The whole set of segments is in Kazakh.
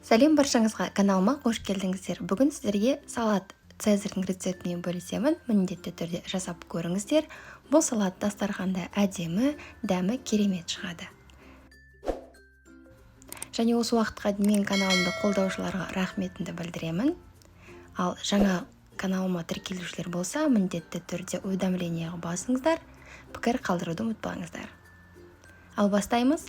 Сәлем баршаңызға, каналыма қош келдіңіздер. Бүгін сіздерге салат Цезарьдің рецептімен бөлісемін. Міндетті түрде жасап көріңіздер. Бұл салат дастарханда әдемі, дәмі керемет шығады. Және осы уақытқа дейін менің каналымды қолдаушыларға рахметімді білдіремін. Ал жаңа каналыма тіркелушілер болса, міндетті түрде уведомлениеға басыңыздар, пікір қалдыруды ұмытпаңыздар. Ал бастаймыз.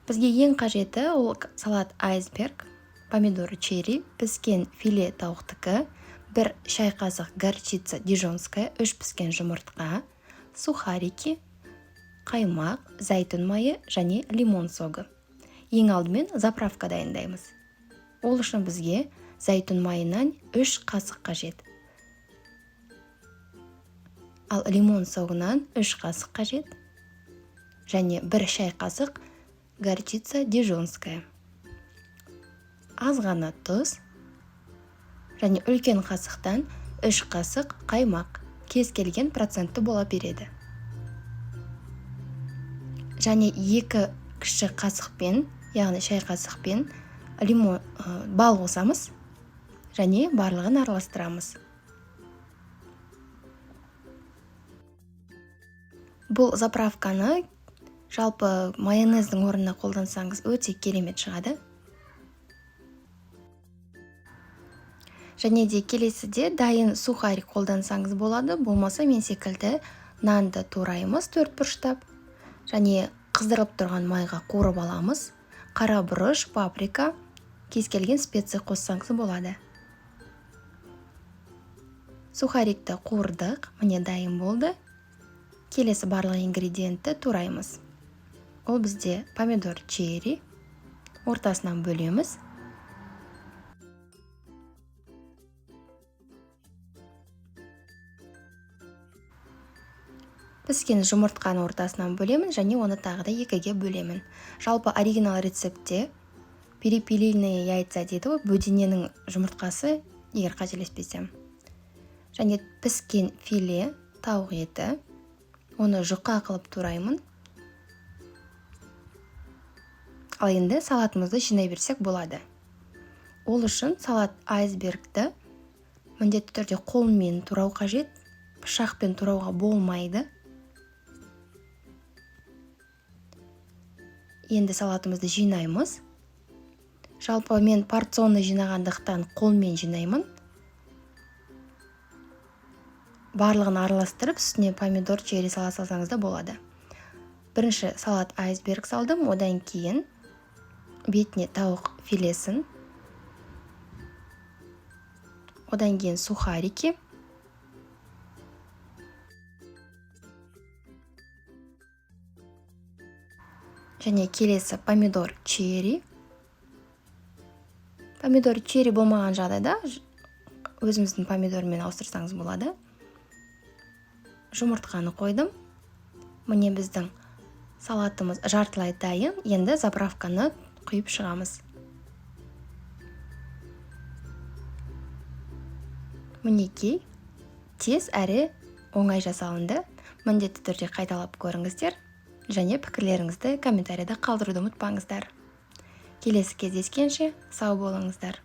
Бізге ең қажеті ол салат айсберг, помидор черри, піскен филе тауықтікі, 1 шай қасық горчица дижонская, 3 піскен жұмыртқа, сухарики, қаймақ, зәйтүн майы және лимон согы. Ең алдымен заправка дайындаймыз. Ол үшін бізге зәйтүн майынан 3 қасық қажет. Ал лимон согынан 3 қасық қажет және 1 шай қасық горчица дижонская. Аз ғана тұз және үлкен қасықтан 3 қасық қаймақ, кез келген процентті бола береді. Және 2 кіші қасықпен, яғни шай қасықпен лимон, бал қосамыз және барлығын араластырамыз. Бұл заправканы жалпы майонездің орнына қолдансаңыз өте керемет шығады. Және де келесіде дайын сухарик қолдансаңыз болады, болмаса мен секілді нанды тураймыз 4 бұрыштап және қыздырылып тұрған майға қуырып аламыз. Қара бұрыш, паприка, кез келген специя қоссаңыз болады. Сухарикті қуырдық, міне дайын болды. Келесі барлық ингредиентті тураймыз. Ол бізде помидор черри, ортасынан бөлеміз. Піскен жұмыртқаны ортасынан бөлемін және оны тағы да 2-ге бөлемін. Жалпы оригинал рецептте перепелиные яйца дейді ғой, бөдененің жұмыртқасы, егер қателеспесем. Және піскен филе тауық еті, оны жұқа қылып тураймын. Ал енді салатымызды жинай берсек болады. Ол үшін салат айсбергті міндетті түрде қолмен турау қажет, пышақпен турауға болмайды. Енді салатымызды жинаймыз. Жалпы мен порционный жинағандықтан қолмен жинаймын. Барлығын араластырып, үстіне помидор черри сала салсаңыз да болады. Бірінші салат айсберг салдым, одан кейін бетіне тауық филесін, одан кейін сухарики, және келесі помидор черри. Помидор черри болмаған жағдайда өзіміздің помидормен ауыстырсаңыз болады. Жұмыртқаны қойдым. Міне біздің салатымыз жартылай дайын. Енді заправканы құйып шығамыз. Мінекей, тез әрі оңай жасалынды. Міндетті түрде қайталап көріңіздер және пікірлеріңізді комментарияда қалдыруды ұмытпаңыздар. Келесі кездескенше сау болыңыздар.